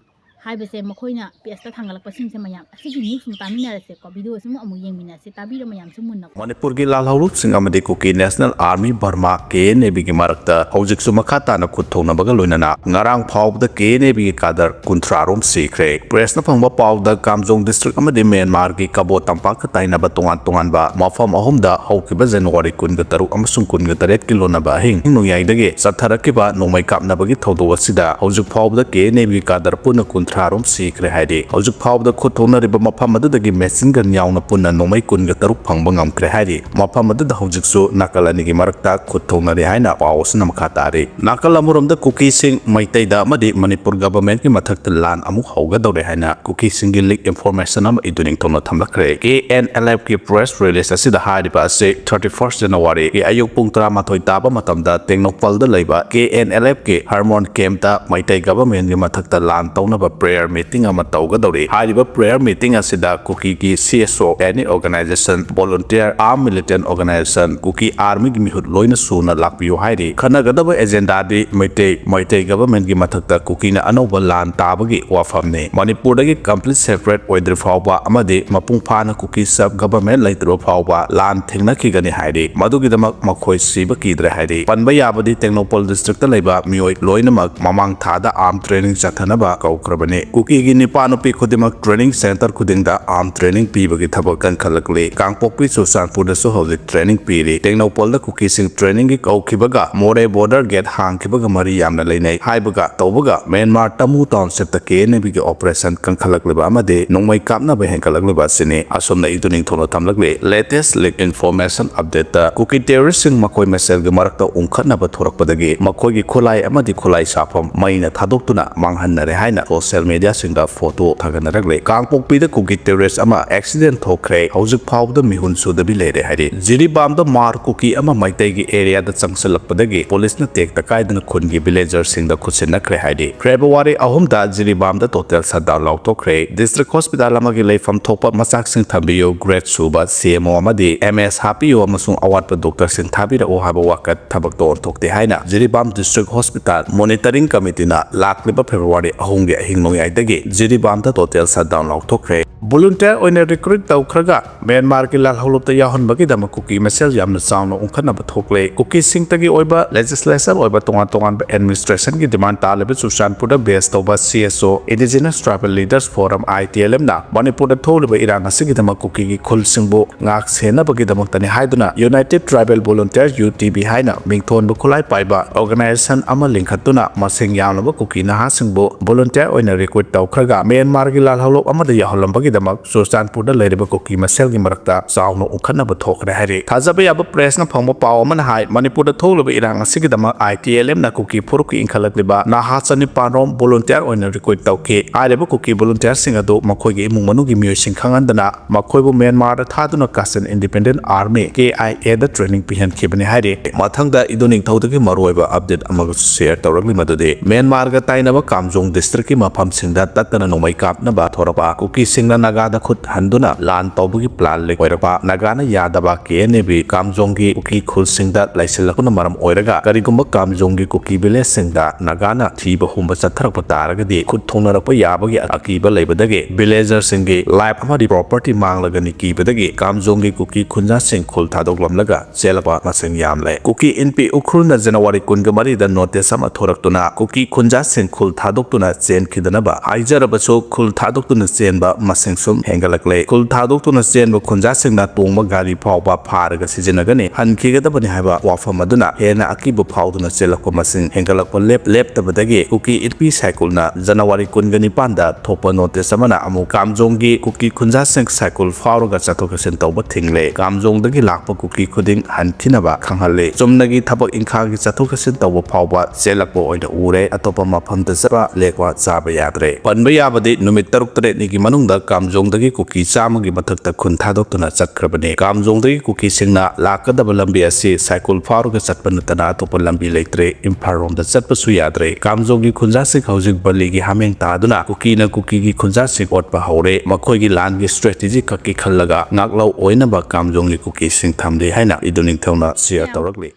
ꯍꯥꯏꯕꯁꯦ, ꯃꯈꯣꯏꯅ pageꯇ ꯊꯥꯡꯒꯠꯂꯛꯄꯁꯤꯡꯁꯦ ꯃꯌꯥꯝ, ꯑꯁꯤꯒꯤ newsꯁꯤꯃ ꯇꯥꯃꯤꯟꯅꯔꯁꯦꯀꯣ, videoꯁꯤꯃ ꯑꯃꯨꯛ ꯌꯦꯡꯃꯤꯟꯅꯔꯁꯦ, ꯇꯥꯕꯤꯔꯣ ꯃꯌꯥꯝꯁꯨ ꯃꯨꯟꯅ꯫ ꯃꯅꯤꯄꯨꯔꯒꯤ ꯂꯥꯜꯍꯧꯂꯨꯞꯁꯤꯡ ꯑꯃꯗꯤ ꯀꯨꯀꯤ National Army Burma, KNABꯒꯤ ꯃꯔꯛꯇ ꯍꯧꯖꯤꯛꯁꯨ ꯃꯈꯥ ꯇꯥꯅ ꯈꯨꯠ ꯊꯧꯅꯕꯒ ꯂꯣꯏꯅꯅ ꯉꯔꯥꯡ ꯐꯥꯎꯕꯗ KNABꯒꯤ cadre ꯀꯨꯟꯊ꯭ꯔꯥ ꯔꯣꯝ ꯁꯤꯈ꯭ꯔꯦ꯫ Pressꯅ ꯐꯪꯕ ꯄꯥꯎꯗ ꯀꯥꯝꯖꯣꯡ district ꯑꯃꯗꯤ ꯃ꯭ꯌꯥꯟꯃꯥꯔꯒꯤ ꯀꯕꯣ ꯇꯝꯄꯥꯛꯀ ꯇꯥꯏꯅꯕ ꯇꯣꯉꯥꯟ ꯇꯣꯉꯥꯟꯕ ꯃꯐꯝ ꯑꯍꯨꯝꯗ ꯍꯧꯈꯤꯕ January ꯀꯨꯟꯒ ꯇꯔꯨꯛ ꯑꯃꯁꯨꯡ ꯀꯨꯟꯒ ꯇꯔꯦꯠꯀꯤ ꯂꯣꯟꯅꯕ ꯑꯍꯤꯡ ꯅꯣꯡꯌꯥꯏꯗꯒꯤ ꯆꯠꯊꯔꯛꯈꯤꯕ ꯅꯣꯡꯃꯩ ꯀꯥꯞꯅꯕꯒꯤ ꯊꯧꯗꯣꯛ ꯑꯁꯤꯗ ꯍꯧꯖꯤꯛ ꯐꯥꯎꯕꯗ KNABꯒꯤ cadre ꯄꯨꯟꯅ ꯀꯨꯟꯊ꯭ꯔꯥ ꯔꯣꯝ ꯁꯤꯈ꯭ꯔꯦ ꯍꯥꯏꯔꯤ꯫ ꯍꯧꯖꯤꯛ ꯐꯥꯎꯕꯗ ꯈꯨꯠ ꯊꯧꯅꯔꯤꯕ ꯃꯐꯝ ꯑꯗꯨꯗꯒꯤ machine gun ꯌꯥꯎꯅ ꯄꯨꯟꯅ ꯅꯣꯡꯃꯩ ꯀꯨꯟꯒ ꯇꯔꯨꯛ ꯐꯪꯕ ꯉꯝꯈ꯭ꯔꯦ ꯍꯥꯏꯔꯤ꯫ ꯃꯐꯝ ꯑꯗꯨꯗ ꯍꯧꯖꯤꯛꯁꯨ ꯅꯥꯀꯜ ꯑꯅꯤꯒꯤ ꯃꯔꯛꯇ ꯈꯨꯠ ꯊꯧꯅꯔꯤ ꯍꯥꯏꯅ ꯄꯥꯎ ꯑꯁꯤꯅ ꯃꯈꯥ ꯇꯥꯔꯤ꯫ ꯅꯥꯀꯜ ꯑꯃꯔꯣꯝꯗ ꯀꯨꯀꯤꯁꯤꯡ, ꯃꯩꯇꯩꯗ ꯑꯃꯗꯤ ꯃꯅꯤꯄꯨꯔ governmentꯀꯤ ꯃꯊꯛꯇ ꯂꯥꯟ ꯑꯃꯨꯛ ꯍꯧꯒꯗꯧꯔꯦ ꯍꯥꯏꯅ ꯀꯨꯀꯤꯁꯤꯡꯒꯤ leak information ꯑꯃ ꯏꯗꯨ ꯅꯤꯡꯊꯧꯅ ꯊꯝꯂꯛꯈ꯭ꯔꯦ꯫ KNLFꯀꯤ press release ꯑꯁꯤꯗ ꯍꯥꯏꯔꯤꯕ ꯑꯁꯤ thirty first Januaryꯒꯤ ꯑꯌꯨꯛ ꯄꯨꯡ ꯇꯔꯥꯃꯥꯊꯣꯏ ꯇꯥꯕ ꯃꯇꯝꯗ ꯇꯦꯡꯅꯧꯄꯜꯗ ꯂꯩꯕ KNLFꯀꯤ Hermon campꯇ ꯃꯩꯇꯩ governmentꯀꯤ ꯃꯊꯛꯇ ꯂꯥꯟ ꯇꯧꯅꯕ prayer meeting ꯑꯃ ꯇꯧꯒꯗꯧꯔꯤ꯫ ꯍꯥꯏꯔꯤꯕ prayer meeting ꯑꯁꯤꯗ ꯀꯨꯀꯤꯒꯤ CSO, any organization, volunteer, armed militant organization, ꯀꯨꯀꯤ armyꯒꯤ ꯃꯤꯍꯨꯠ ꯂꯣꯏꯅ ꯁꯨꯅ ꯂꯥꯛꯄꯤꯌꯨ ꯍꯥꯏꯔꯤ꯫ ꯈꯟꯅꯒꯗꯕ agendaꯗꯤ ꯃꯩꯇꯩ, ꯃꯩꯇꯩ governmentꯀꯤ ꯃꯊꯛꯇ ꯀꯨꯀꯤꯅ ꯑꯅꯧꯕ ꯂꯥꯟ ꯇꯥꯕꯒꯤ ꯋꯥꯐꯝꯅꯤ꯫ ꯃꯅꯤꯄꯨꯔꯗꯒꯤ complete separate ꯑꯣꯏꯗ꯭ꯔꯤ ꯐꯥꯎꯕ ꯑꯃꯗꯤ ꯃꯄꯨꯡ ꯐꯥꯅ ꯀꯨꯀꯤ self government ꯂꯩꯇ꯭ꯔꯕ ꯐꯥꯎꯕ ꯂꯥꯟ ꯊꯦꯡꯅꯈꯤꯒꯅꯤ ꯍꯥꯏꯔꯤ꯫ ꯃꯗꯨꯒꯤꯗꯃꯛ ꯃꯈꯣꯏ ꯁꯤꯕ ꯀꯤꯗ꯭ꯔꯦ ꯍꯥꯏꯔꯤ꯫ ꯄꯟꯕ ꯌꯥꯕꯗꯤ ꯇꯦꯡꯅꯧꯄꯜ districtꯇ ꯂꯩꯕ ꯃꯤꯑꯣꯏ ꯂꯣꯏꯅꯃꯛ ꯃꯃꯥꯡ ꯊꯥꯗ arm training ꯆꯠꯊꯅꯕ ꯀꯧꯈ꯭ꯔꯕꯅꯤ꯫ ꯀꯨꯀꯤꯒꯤ ꯅꯨꯄꯥ ꯅꯨꯄꯤ ꯈꯨꯗꯤꯡꯃꯛ training centre ꯈꯨꯗꯤꯡꯗ arm training ꯄꯤꯕꯒꯤ ꯊꯕꯛ ꯀꯟꯈꯠꯂꯛꯂꯤ꯫ ꯀꯥꯡꯄꯣꯛꯄꯤ ꯆꯨꯔꯆꯥꯟꯄꯨꯔꯗꯁꯨ ꯍꯧꯖꯤꯛ training ꯄꯤꯔꯤ꯫ ꯇꯦꯡꯅꯧꯄꯜꯗ ꯀꯨꯀꯤꯁꯤꯡ trainingꯒꯤ ꯀꯧꯈꯤꯕꯒ ꯃꯣꯔꯦ border gate ꯍꯥꯡꯈꯤꯕꯒ ꯃꯔꯤ ꯌꯥꯝꯅ ꯂꯩꯅꯩ ꯍꯥꯏꯕꯒ ꯇꯧꯕꯒ ꯃ꯭ꯌꯥꯟꯃꯥꯔ ꯇꯃꯨ townshipꯇ KNAꯒꯤ operation ꯀꯟꯈꯠꯂꯛꯂꯤꯕ ꯑꯃꯗꯤ ꯅꯣꯡꯃꯩ ꯀꯥꯞꯅꯕ ꯍꯦꯟꯒꯠꯂꯛꯂꯤꯕ ꯑꯁꯤꯅꯤ꯫ ꯑꯁꯨꯝꯅ ꯏꯗꯨ ꯅꯤꯡꯊꯧꯅ ꯊꯝꯂꯛꯂꯤ꯫ Latest leak information updateꯇ ꯀꯨꯀꯤ terroristꯁꯤꯡ ꯃꯈꯣꯏ ꯃꯁꯦꯜꯒꯤ ꯃꯔꯛꯇ ꯎꯪꯈꯠꯅꯕ ꯊꯣꯔꯛꯄꯗꯒꯤ ꯃꯈꯣꯏꯒꯤ ꯈꯨꯠꯂꯥꯏ ꯑꯃꯗꯤ ꯈꯨꯠꯂꯥꯏ ꯁꯥꯐꯝ ꯃꯩꯅ ꯊꯥꯗꯣꯛꯇꯨꯅ ꯃꯥꯡꯍꯟꯅꯔꯦ ꯍꯥꯏꯅ social mediaꯁꯤꯡꯗ photo ꯊꯥꯒꯠꯅꯔꯛꯂꯦ꯫ ꯀꯥꯡꯄꯣꯛꯄꯤꯗ ꯀꯨꯀꯤ terrorist ꯑꯃ accident ꯊꯣꯛꯈ꯭ꯔꯦ꯫ ꯍꯧꯖꯤꯛ ꯐꯥꯎꯕꯗ ꯃꯤꯍꯨꯟ ꯁꯨꯗꯕꯤ ꯂꯩꯔꯦ ꯍꯥꯏꯔꯤ꯫ ꯖꯤꯔꯤꯕꯥꯝꯗ ꯃꯥꯔ ꯀꯨꯀꯤ ꯑꯃ ꯃꯩꯇꯩꯒꯤ areaꯗ ꯆꯪꯁꯤꯜꯂꯛꯄꯗꯒꯤ policeꯅ ꯇꯦꯛꯇ ꯀꯥꯏꯗꯅ ꯈꯨꯟꯒꯤ villagerꯁꯤꯡꯗ ꯈꯨꯠꯁꯤꯟꯅꯈ꯭ꯔꯦ ꯍꯥꯏꯔꯤ꯫ February ꯑꯍꯨꯝꯗ ꯖꯤꯔꯤꯕꯥꯝꯗ total shutdown ꯂꯥꯎꯊꯣꯛꯈ꯭ꯔꯦ꯫ District hospital ꯑꯃꯒꯤ ꯂꯩꯐꯝ ꯊꯣꯛꯄ ꯃꯆꯥꯛꯁꯤꯡ ꯊꯝꯕꯤꯌꯨ꯫ Grade ꯁꯨꯕ CMO ꯑꯃꯗꯤ MS ꯍꯥꯞꯄꯤꯌꯨ ꯑꯃꯁꯨꯡ ꯑꯋꯥꯠꯄ doctorꯁꯤꯡ ꯊꯥꯕꯤꯔꯛꯎ ꯍꯥꯏꯕ ꯋꯥꯀꯠ ꯊꯕꯛꯇ ꯑꯣꯟꯊꯣꯛꯇꯦ ꯍꯥꯏꯅ ꯖꯤꯔꯤꯕꯥꯝ District Hospital Monitoring Committeeꯅ ꯂꯥꯛꯂꯤꯕ February ꯑꯍꯨꯝꯒꯤ ꯑꯍꯤꯡ ꯅꯣꯡꯌꯥꯏꯗꯒꯤ ꯖꯤꯔꯤꯕꯥꯝꯗ total shutdown ꯂꯥꯎꯊꯣꯛꯈ꯭ꯔꯦ꯫ Volunteer ꯑꯣꯏꯅ recruit ꯇꯧꯈ꯭ꯔꯒ ꯃ꯭ꯌꯥꯟꯃꯥꯔꯒꯤ ꯂꯥꯜꯍꯧꯂꯨꯞꯇ ꯌꯥꯎꯍꯟꯕꯒꯤꯗꯃꯛ ꯀꯨꯀꯤ ꯃꯁꯦꯜ ꯌꯥꯝꯅ ꯆꯥꯎꯅ ꯎꯪꯈꯠꯅꯕ ꯊꯣꯛꯂꯦ꯫ ꯀꯨꯀꯤꯁꯤꯡꯇꯒꯤ ꯑꯣꯏꯕ legislature ꯑꯣꯏꯕ ꯇꯣꯉꯥꯟ ꯇꯣꯉꯥꯟꯕ administrationꯒꯤ demand ꯇꯥꯜꯂꯤꯕ ꯆꯨꯔꯆꯥꯟꯄꯨꯔꯗ base ꯇꯧꯕ CSO Indigenous Tribal Leaders Forum, ITLMꯅ ꯃꯅꯤꯄꯨꯔꯗ ꯊꯣꯛꯂꯤꯕ ꯏꯔꯥꯡ ꯑꯁꯤꯒꯤꯗꯃꯛ ꯀꯨꯀꯤꯒꯤ ꯈꯨꯜꯁꯤꯡꯕꯨ ꯉꯥꯛ ꯁꯦꯟꯅꯕꯒꯤꯗꯃꯛꯇꯅꯤ ꯍꯥꯏꯗꯨꯅ United Tribal Volunteer, UTV ꯍꯥꯏꯅ ꯃꯤꯡꯊꯣꯟꯕ ꯈꯨꯠꯂꯥꯏ ꯄꯥꯏꯕ organization ꯑꯃ ꯂꯤꯡꯈꯠꯇꯨꯅ ꯃꯁꯤꯡ ꯌꯥꯝꯂꯕ ꯀꯨꯀꯤ ꯅꯍꯥꯁꯤꯡꯕꯨ volunteer ꯑꯣꯏꯅ recruit ꯇꯧꯈ꯭ꯔꯒ ꯃ꯭ꯌꯥꯟꯃꯥꯔꯒꯤ ꯂꯥꯜꯍꯧꯂꯨꯞ ꯑꯃꯗ ꯌꯥꯎꯍꯜꯂꯝꯕꯒꯤꯗꯃꯛ ꯆꯨꯔꯆꯥꯟꯄꯨꯔꯗ ꯂꯩꯔꯤꯕ ꯀꯨꯀꯤ ꯃꯁꯦꯜꯒꯤ ꯃꯔꯛꯇ ꯆꯥꯎꯅ ꯎꯪꯈꯠꯅꯕ ꯊꯣꯛꯈ꯭ꯔꯦ ꯍꯥꯏꯔꯤ꯫ ꯊꯥꯖꯕ ꯌꯥꯕ pressꯅ ꯐꯪꯕ ꯄꯥꯎ ꯑꯃꯅ ꯍꯥꯏ, ꯃꯅꯤꯄꯨꯔꯗ ꯊꯣꯛꯂꯤꯕ ꯏꯔꯥꯡ ꯑꯁꯤꯒꯤꯗꯃꯛ ITLMꯅ ꯀꯨꯀꯤ ꯐꯨꯔꯨꯞꯀꯤ ꯏꯟꯈꯠꯂꯛꯂꯤꯕ ꯅꯍꯥ ꯆꯅꯤꯄꯥꯟ ꯔꯣꯝ volunteer ꯑꯣꯏꯅ recruit ꯇꯧꯈꯤ꯫ ꯍꯥꯏꯔꯤꯕ ꯀꯨꯀꯤ volunteerꯁꯤꯡ ꯑꯗꯨ ꯃꯈꯣꯏꯒꯤ ꯏꯃꯨꯡ ꯃꯅꯨꯡꯒꯤ ꯃꯤꯑꯣꯏꯁꯤꯡ ꯈꯪꯍꯟꯗꯅ ꯃꯈꯣꯏꯕꯨ ꯃ꯭ꯌꯥꯟꯃꯥꯔꯗ ꯊꯥꯗꯨꯅ Kachin Independent Army, KIAꯗ training ꯄꯤꯍꯟꯈꯤꯕꯅꯤ ꯍꯥꯏꯔꯤ꯫ ꯃꯊꯪꯗ ꯏꯗꯨ ꯅꯤꯡꯊꯧꯗꯒꯤ ꯃꯔꯨꯑꯣꯏꯕ update ꯑꯃꯒꯁꯨ share ꯇꯧꯔꯛꯂꯤ, ꯃꯗꯨꯗꯤ ꯃ꯭ꯌꯥꯟꯃꯥꯔꯒ ꯇꯥꯏꯅꯕ ꯀꯥꯝꯖꯣꯡ districtꯀꯤ ꯃꯐꯝꯁꯤꯡꯗ ꯇꯠꯇꯅ ꯅꯣꯡꯃꯩ ꯀꯥꯞꯅꯕ ꯊꯣꯔꯛꯄ, ꯀꯨꯀꯤꯁꯤꯡꯅ ꯅꯥꯒꯥꯗ ꯈꯨꯠ ꯍꯟꯗꯨꯅ ꯂꯥꯟ ꯇꯧꯕꯒꯤ plan leak ꯑꯣꯏꯔꯛꯄ, ꯅꯥꯒꯥꯅ ꯌꯥꯗꯕ KNAV ꯀꯥꯝꯖꯣꯡꯒꯤ ꯀꯨꯀꯤ ꯈꯨꯜꯁꯤꯡꯗ ꯂꯩꯁꯤꯜꯂꯛꯄꯅ ꯃꯔꯝ ꯑꯣꯏꯔꯒ ꯀꯔꯤꯒꯨꯝꯕ ꯀꯥꯝꯖꯣꯡꯒꯤ ꯀꯨꯀꯤ villageꯁꯤꯡꯗ ꯅꯥꯒꯥꯅ ꯊꯤꯕ ꯍꯨꯝꯕ ꯆꯠꯊꯔꯛꯄ ꯇꯥꯔꯒꯗꯤ ꯈꯨꯠ ꯊꯣꯡꯅꯔꯛꯄ ꯌꯥꯕꯒꯤ ꯑꯀꯤꯕ ꯂꯩꯕꯗꯒꯤ villagerꯁꯤꯡꯒꯤ life ꯑꯃꯗꯤ property ꯃꯥꯡꯂꯒꯅꯤ ꯀꯤꯕꯗꯒꯤ ꯀꯥꯝꯖꯣꯡꯒꯤ ꯀꯨꯀꯤ ꯈꯨꯟꯖꯥꯁꯤꯡ ꯈꯨꯜ ꯊꯥꯗꯣꯛꯂꯝꯂꯒ ꯆꯦꯜꯂꯛꯄ ꯃꯁꯤꯡ ꯌꯥꯝꯂꯦ꯫ ꯀꯨꯀꯤ ꯏꯟꯄꯤ ꯎꯈ꯭ꯔꯨꯜꯅ January ꯀꯨꯟꯒ ꯃꯔꯤꯗ notice ꯑꯃ ꯊꯣꯔꯛꯇꯨꯅ ꯀꯨꯀꯤ ꯈꯨꯟꯖꯥꯁꯤꯡ ꯈꯨꯜ ꯊꯥꯗꯣꯛꯇꯨꯅ ꯆꯦꯟꯈꯤꯗꯕ ꯅꯕ ꯍꯥꯏꯖꯔꯕꯁꯨ, ꯈꯨꯜ ꯊꯥꯗꯣꯛꯇꯨꯅ ꯆꯦꯟꯕ ꯃꯁꯤꯡ ꯁꯨꯝ ꯍꯦꯟꯒꯠꯂꯛꯂꯦ꯫ ꯈꯨꯜ ꯊꯥꯗꯣꯛꯇꯨꯅ ꯆꯦꯟꯕ ꯈꯨꯟꯖꯥꯁꯤꯡꯅ ꯇꯣꯡꯕ ꯒꯥꯔꯤ ꯐꯥꯎꯕ ꯐꯥꯔꯒ ꯁꯤꯖꯤꯟꯅꯒꯅꯤ, ꯍꯟꯈꯤꯒꯗꯕꯅꯤ ꯍꯥꯏꯕ ꯋꯥꯐꯝ ꯑꯗꯨꯅ ꯍꯦꯟꯅ ꯑꯀꯤꯕ ꯐꯥꯎꯗꯨꯅ ꯆꯦꯜꯂꯛꯄ ꯃꯁꯤꯡ ꯍꯦꯟꯒꯠꯂꯛꯄ ꯂꯦꯞ-, ꯂꯦꯞꯇꯕꯗꯒꯤ ꯀꯨꯀꯤ ꯏꯠꯄꯤ ꯁꯥꯏꯀꯨꯜꯅ ꯖꯅꯋꯥꯔꯤ ꯀꯨꯟꯒ ꯅꯤꯄꯥꯟꯗ ꯊꯣꯛꯄ ꯅꯣꯇꯤꯁ ꯑꯃꯅ ꯑꯃꯨꯛ ꯀꯥꯝꯖꯣꯡꯒꯤ ꯀꯨꯀꯤ ꯈꯨꯟꯖꯥꯁꯤꯡ ꯁꯥꯏꯀꯨꯜ ꯐꯥꯎꯔꯒ ꯆꯠꯊꯣꯛ ꯆꯠꯁꯤꯟ ꯇꯧꯕ ꯊꯤꯡꯂꯦ꯫ ꯀꯥꯝꯖꯣꯡꯗꯒꯤ ꯂꯥꯛꯄ ꯀꯨꯀꯤ ꯈꯨꯗꯤꯡ ꯍꯟꯊꯤꯅꯕ ꯈꯪꯍꯜꯂꯤ꯫ ꯆꯨꯝꯅꯒꯤ ꯊꯕꯛ ꯏꯪꯈꯥꯡꯒꯤ ꯆꯠꯊꯣꯛ ꯆꯠꯁꯤꯟ ꯇꯧꯕ ꯐꯥꯎꯕ ꯆꯦꯜꯂꯛꯄ ꯑꯣꯏꯅ ꯎꯔꯦ꯫ ꯑꯇꯣꯞꯄ ꯃꯐꯝꯗ ꯆꯠꯄ ꯂꯦꯛꯄ ꯆꯥꯕ ꯌꯥꯗ꯭ꯔꯦ꯫ ꯄꯟꯕ ꯌꯥꯕꯗꯤ ꯅꯨꯃꯤꯠ ꯇꯔꯨꯛ ꯇꯔꯦꯠꯅꯤꯒꯤ ꯃꯅꯨꯡꯗ ꯀꯥꯝꯖꯣꯡꯗꯒꯤ ꯀꯨꯀꯤ ꯆꯥꯝꯃꯒꯤ ꯃꯊꯛꯇ ꯈꯨꯟ ꯊꯥꯗꯣꯛꯇꯨꯅ ꯆꯠꯈ꯭ꯔꯕꯅꯤ꯫ ꯀꯥꯝꯖꯣꯡꯗꯒꯤ ꯀꯨꯀꯤꯁꯤꯡꯅ ꯂꯥꯛꯀꯗꯕ ꯂꯝꯕꯤ ꯑꯁꯤ ꯁꯥꯏꯀꯨꯜ ꯐꯥꯎꯔꯒ ꯆꯠꯄ ꯅꯠꯇꯅ ꯑꯇꯣꯞꯄ ꯂꯝꯕꯤ ꯂꯩꯇ꯭ꯔꯦ꯫ ꯏꯝꯐꯥꯜ ꯔꯣꯝꯗ ꯆꯠꯄꯁꯨ ꯌꯥꯗ꯭ꯔꯦ꯫ ꯀꯥꯝꯖꯣꯡꯒꯤ ꯈꯨꯟꯖꯥꯁꯤꯡ ꯍꯧꯖꯤꯛ ꯕꯂꯤꯒꯤ ꯍꯥꯃꯦꯡ ꯇꯥꯗꯨꯅ ꯀꯨꯀꯤꯅ ꯀꯨꯀꯤꯒꯤ ꯈꯨꯟꯖꯥꯁꯤꯡ ꯑꯣꯠꯄ ꯍꯧꯔꯦ꯫ ꯃꯈꯣꯏꯒꯤ ꯂꯥꯟꯒꯤ ꯁ꯭ꯇ꯭ꯔꯦꯇꯦꯖꯤ ꯈꯛꯀꯤ ꯈꯜꯂꯒ ꯉꯥꯛꯂꯧ ꯑꯣꯏꯅꯕ ꯀꯥꯝꯖꯣꯡꯒꯤ ꯀꯨꯀꯤꯁꯤꯡ ꯊꯝꯂꯤ ꯍꯥꯏꯅ ꯏꯗꯨ ꯅꯤꯡꯊꯧꯅ ꯁꯤꯌꯔ ꯇꯧꯔꯛꯂꯤ꯫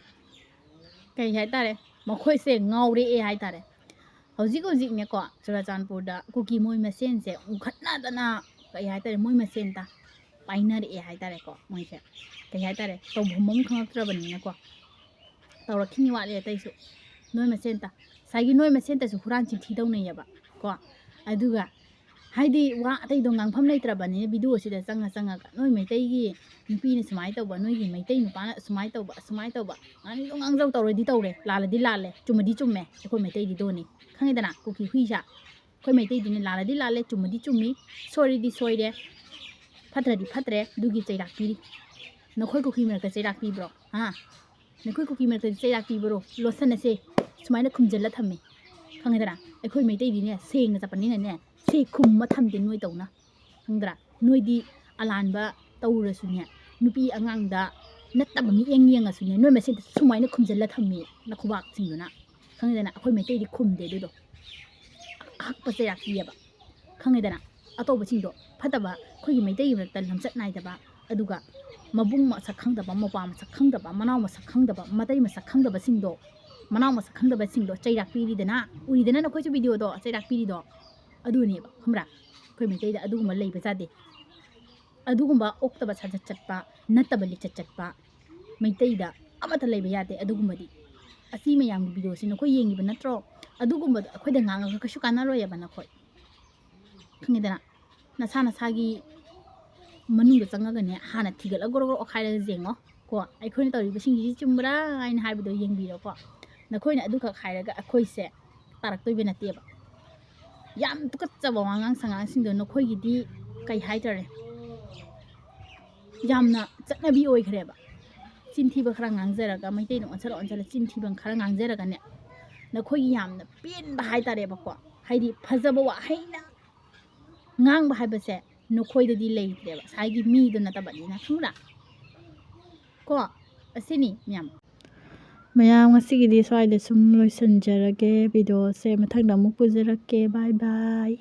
ꯀꯩ ꯍꯥꯏꯇꯥꯔꯦ, ꯃꯈꯣꯏꯁꯦ ꯉꯥꯎꯔꯛꯑꯦ ꯍꯥꯏꯇꯥꯔꯦ꯫ ꯍꯧꯖꯤꯛ ꯍꯧꯖꯤꯛꯅꯦꯀꯣ, ꯆꯨꯔꯥꯆꯥꯟꯄꯨꯔꯗ ꯀꯨꯀꯤ ꯃꯣꯏ ꯃꯁꯦꯟꯁꯦ ꯎꯈꯠꯅꯗꯅ, ꯀꯩ ꯍꯥꯏꯇꯥꯔꯦ, ꯃꯣꯏ ꯃꯁꯦꯟꯇ ꯄꯥꯏꯅꯔꯛꯑꯦ ꯍꯥꯏꯇꯥꯔꯦꯀꯣ꯫ ꯃꯣꯏꯁꯦ, ꯀꯩ ꯍꯥꯏꯇꯥꯔꯦ, ꯇꯧꯐꯝ ꯑꯃ ꯈꯪꯉꯛꯇ꯭ꯔꯕꯅꯤꯅꯀꯣ, ꯇꯧꯔꯛꯈꯤꯅꯤ ꯋꯥꯠꯂꯦ ꯑꯇꯩꯁꯨ꯫ ꯅꯣꯏ ꯃꯁꯦꯟꯇ, ꯉꯁꯥꯏꯒꯤ ꯅꯣꯏ ꯃꯁꯦꯟꯇꯁꯨ ꯍꯨꯔꯥꯟ ꯆꯤꯟꯊꯤ ꯇꯧꯅꯩꯌꯦꯕ ꯀꯣ꯫ ꯑꯗꯨꯒ ꯍꯥꯏꯗꯤ ꯋꯥ ꯑꯇꯩꯗꯣ ꯉꯥꯡꯐꯝ ꯂꯩꯇ꯭ꯔꯕꯅꯤꯅ ꯚꯤꯗꯤꯑꯣꯁꯤꯗ ꯆꯪꯉ ꯆꯪꯉꯒ ꯅꯣꯏ ꯃꯩꯇꯩꯒꯤ ꯅꯨꯄꯤꯅ ꯁꯨꯃꯥꯏꯅ ꯇꯧꯕ, ꯅꯣꯏꯒꯤ ꯃꯩꯇꯩ ꯅꯨꯄꯥꯅ ꯁꯨꯃꯥꯏꯅ ꯇꯧꯕ, ꯁꯨꯃꯥꯏꯅ ꯇꯧꯕ, ꯉꯥꯡꯅꯤꯡꯗꯣ ꯉꯥꯡꯖꯧ, ꯇꯧꯔꯗꯤ ꯇꯧꯔꯦ, ꯂꯥꯜꯂꯗꯤ ꯂꯥꯜꯂꯦ, ꯆꯨꯝꯃꯗꯤ ꯆꯨꯝꯃꯦ, ꯑꯩꯈꯣꯏ ꯃꯩꯇꯩꯗꯤ ꯗꯣꯅꯤ꯫ ꯈꯪꯉꯦꯗꯅ? ꯀꯨꯀꯤ ꯍꯨꯏꯁꯥ ꯑꯩꯈꯣꯏ ꯃꯩꯇꯩꯗꯤꯅꯦ, ꯂꯥꯜꯂꯗꯤ ꯂꯥꯜꯂꯦ, ꯆꯨꯝꯃꯗꯤ ꯆꯨꯝꯃꯤ, ꯁꯣꯏꯔꯗꯤ ꯁꯣꯏꯔꯦ, ꯐꯠꯇ꯭ꯔꯗꯤ ꯐꯠꯇ꯭ꯔꯦ, ꯑꯗꯨꯒꯤ ꯆꯩꯔꯥꯛ ꯄꯤꯔꯤ꯫ ꯅꯈꯣꯏ ꯀꯨꯀꯤ ꯃꯔꯛꯇ ꯆꯩꯔꯥꯛ ꯄꯤꯕ꯭ꯔꯣ? ꯍꯥ? ꯅꯈꯣꯏ ꯀꯨꯀꯤ ꯃꯔꯛꯇꯗꯤ ꯆꯩꯔꯥꯛ ꯄꯤꯕ꯭ꯔꯣ? ꯂꯣꯠꯁꯟꯅꯁꯦ ꯁꯨꯃꯥꯏꯅ ꯈꯨꯝꯖꯤꯜꯂ ꯊꯝꯃꯦ꯫ ꯈꯪꯉꯦꯗꯅ? ꯑꯩꯈꯣꯏ ꯃꯩꯇꯩꯗꯤꯅꯦ, ꯁꯦꯡꯅ ꯆꯠꯄꯅꯤꯅꯅꯦ, ꯁꯤ ꯈꯨꯝꯃ ꯊꯝꯗꯦ ꯅꯣꯏ ꯇꯧꯅ꯫ ꯈꯪꯗ꯭ꯔꯥ? ꯅꯣꯏꯗꯤ ꯑꯂꯥꯟꯕ ꯇꯧꯔꯁꯨꯅꯦ, ꯅꯨꯄꯤ ꯑꯉꯥꯡꯗ ꯅꯠꯇꯕ ꯃꯤꯠꯌꯦꯡ ꯌꯦꯡꯉꯁꯨꯅꯦ, ꯅꯣꯏ ꯃꯁꯦꯟꯗ ꯁꯨꯃꯥꯏꯅ ꯈꯨꯝꯖꯤꯜꯂ ꯊꯝꯃꯤ ꯅꯈꯨꯕꯥꯛꯁꯤꯡꯗꯨꯅ꯫ ꯈꯪꯉꯦꯗꯅ? ꯑꯩꯈꯣꯏ ꯃꯩꯇꯩꯗꯤ ꯈꯨꯝꯗꯦ ꯑꯗꯨꯗꯣ꯫ ꯑꯍꯛꯄ ꯆꯩꯔꯥꯛ ꯄꯤꯌꯦꯕ꯫ ꯈꯪꯉꯦꯗꯅ? ꯑꯇꯧꯕꯁꯤꯡꯗꯣ, ꯐꯠꯇꯕ, ꯑꯩꯈꯣꯏꯒꯤ ꯃꯩꯇꯩꯒꯤ ꯃꯔꯛꯇ ꯂꯝꯆꯠ ꯅꯥꯏꯗꯕ, ꯑꯗꯨꯒ ꯃꯕꯨꯡ ꯃꯁꯛ ꯈꯪꯗꯕ, ꯃꯧꯄ꯭ꯋꯥ ꯃꯁꯛ ꯈꯪꯗꯕ, ꯃꯅꯥꯎ ꯃꯁꯛ ꯈꯪꯗꯕ, ꯃꯇꯩ ꯃꯁꯛ ꯈꯪꯗꯕꯁꯤꯡꯗꯣ, ꯃꯅꯥꯎ ꯃꯁꯛ ꯈꯪꯗꯕꯁꯤꯡꯗꯣ ꯆꯩꯔꯥꯛ ꯄꯤꯔꯤꯗꯅ, ꯎꯔꯤꯗꯅ ꯅꯈꯣꯏꯁꯨ ꯚꯤꯗꯤꯑꯣꯗꯣ, ꯆꯩꯔꯥꯛ ꯄꯤꯔꯤꯗꯣ꯫ ꯑꯗꯨꯅꯦꯕ, ꯈꯪꯕ꯭ꯔꯥ? ꯑꯩꯈꯣꯏ ꯃꯩꯇꯩꯗ ꯑꯗꯨꯒꯨꯝꯕ ꯂꯩꯕ ꯌꯥꯗꯦ꯫ ꯑꯗꯨꯒꯨꯝꯕ ꯑꯣꯛꯇꯕ ꯁꯥꯖꯠ ꯆꯠꯄ, ꯅꯠꯇꯕ ꯂꯤꯆꯠ ꯆꯠꯄ ꯃꯩꯇꯩꯗ ꯑꯃꯠꯇ ꯂꯩꯕ ꯌꯥꯗꯦ꯫ ꯑꯗꯨꯒꯨꯝꯕꯗꯤ ꯑꯁꯤ ꯃꯌꯥꯝꯒꯤ ꯚꯤꯗꯤꯑꯣꯁꯤ ꯅꯈꯣꯏ ꯌꯦꯡꯉꯤꯕ ꯅꯠꯇ꯭ꯔꯣ? ꯑꯗꯨꯒꯨꯝꯕꯗꯣ ꯑꯩꯈꯣꯏꯗ ꯉꯥꯡꯉꯒ ꯀꯩꯁꯨ ꯀꯥꯟꯅꯔꯣꯏꯑꯕ ꯅꯈꯣꯏ, ꯈꯪꯉꯦꯗꯅ? ꯅꯁꯥ ꯅꯁꯥꯒꯤ ꯃꯅꯨꯡꯗ ꯆꯪꯉꯒꯅꯦ, ꯍꯥꯟꯅ ꯊꯤꯒꯠꯂ ꯒ꯭ꯔꯣ ꯒ꯭ꯔꯣ ꯑꯣꯠꯈꯥꯏꯔꯒ ꯌꯦꯡꯉꯣ꯫ ꯀꯣ, ꯑꯩꯈꯣꯏꯅ ꯇꯧꯔꯤꯕꯁꯤꯡꯁꯤꯗꯤ ꯆꯨꯝꯕ꯭ꯔꯥ ꯍꯥꯏꯅ ꯍꯥꯏꯕꯗꯣ ꯌꯦꯡꯕꯤꯔꯣꯀꯣ꯫ ꯅꯈꯣꯏꯅ ꯑꯗꯨꯈꯛ ꯍꯥꯏꯔꯒ ꯑꯩꯈꯣꯏꯁꯦ ꯇꯥꯔꯛꯇꯣꯏꯕ ꯅꯠꯇꯦꯕ꯫ ꯌꯥꯝ ꯇꯨꯀꯠꯆꯕ ꯋꯥꯉꯥꯡ ꯁꯉꯥꯡꯁꯤꯡꯗꯣ ꯅꯈꯣꯏꯒꯤꯗꯤ ꯀꯩ ꯍꯥꯏꯇꯥꯔꯦ, ꯌꯥꯝꯅ ꯆꯠꯅꯕꯤ ꯑꯣꯏꯈ꯭ꯔꯦꯕ꯫ ꯆꯤꯟꯊꯤꯕ ꯈꯔ ꯉꯥꯡꯖꯔꯒ, ꯃꯩꯇꯩꯗ ꯑꯣꯟꯁꯜꯂ ꯑꯣꯟꯁꯜꯂ ꯆꯤꯟꯊꯤꯕ ꯈꯔ ꯉꯥꯡꯖꯔꯒꯅꯦ, ꯅꯈꯣꯏꯒꯤ ꯌꯥꯝꯅ ꯄꯦꯟꯕ ꯍꯥꯏꯇꯥꯔꯦꯕꯀꯣ꯫ ꯍꯥꯏꯗꯤ ꯐꯖꯕ ꯋꯥꯍꯩꯅ ꯉꯥꯡꯕ ꯍꯥꯏꯕꯁꯦ ꯅꯈꯣꯏꯗꯗꯤ ꯂꯩꯇ꯭ꯔꯦꯕ, ꯉꯁꯥꯏꯒꯤ ꯃꯤꯗꯣ ꯅꯠꯇꯕꯅꯤꯅ, ꯈꯪꯕ꯭ꯔꯥ? ꯀꯣ, ꯑꯁꯤꯅꯤ ꯃꯌꯥꯝ꯫ ꯃꯌꯥꯝ, ꯉꯁꯤꯒꯤꯗꯤ ꯁ꯭ꯋꯥꯏꯗ ꯁꯨꯝ ꯂꯣꯏꯁꯤꯟꯖꯔꯒꯦ꯫ ꯚꯤꯗꯤꯑꯣꯁꯦ ꯃꯊꯪꯗ ꯑꯃꯨꯛ ꯄꯨꯖꯔꯛꯀꯦ꯫ ꯕꯥꯏ ꯕꯥꯏ꯫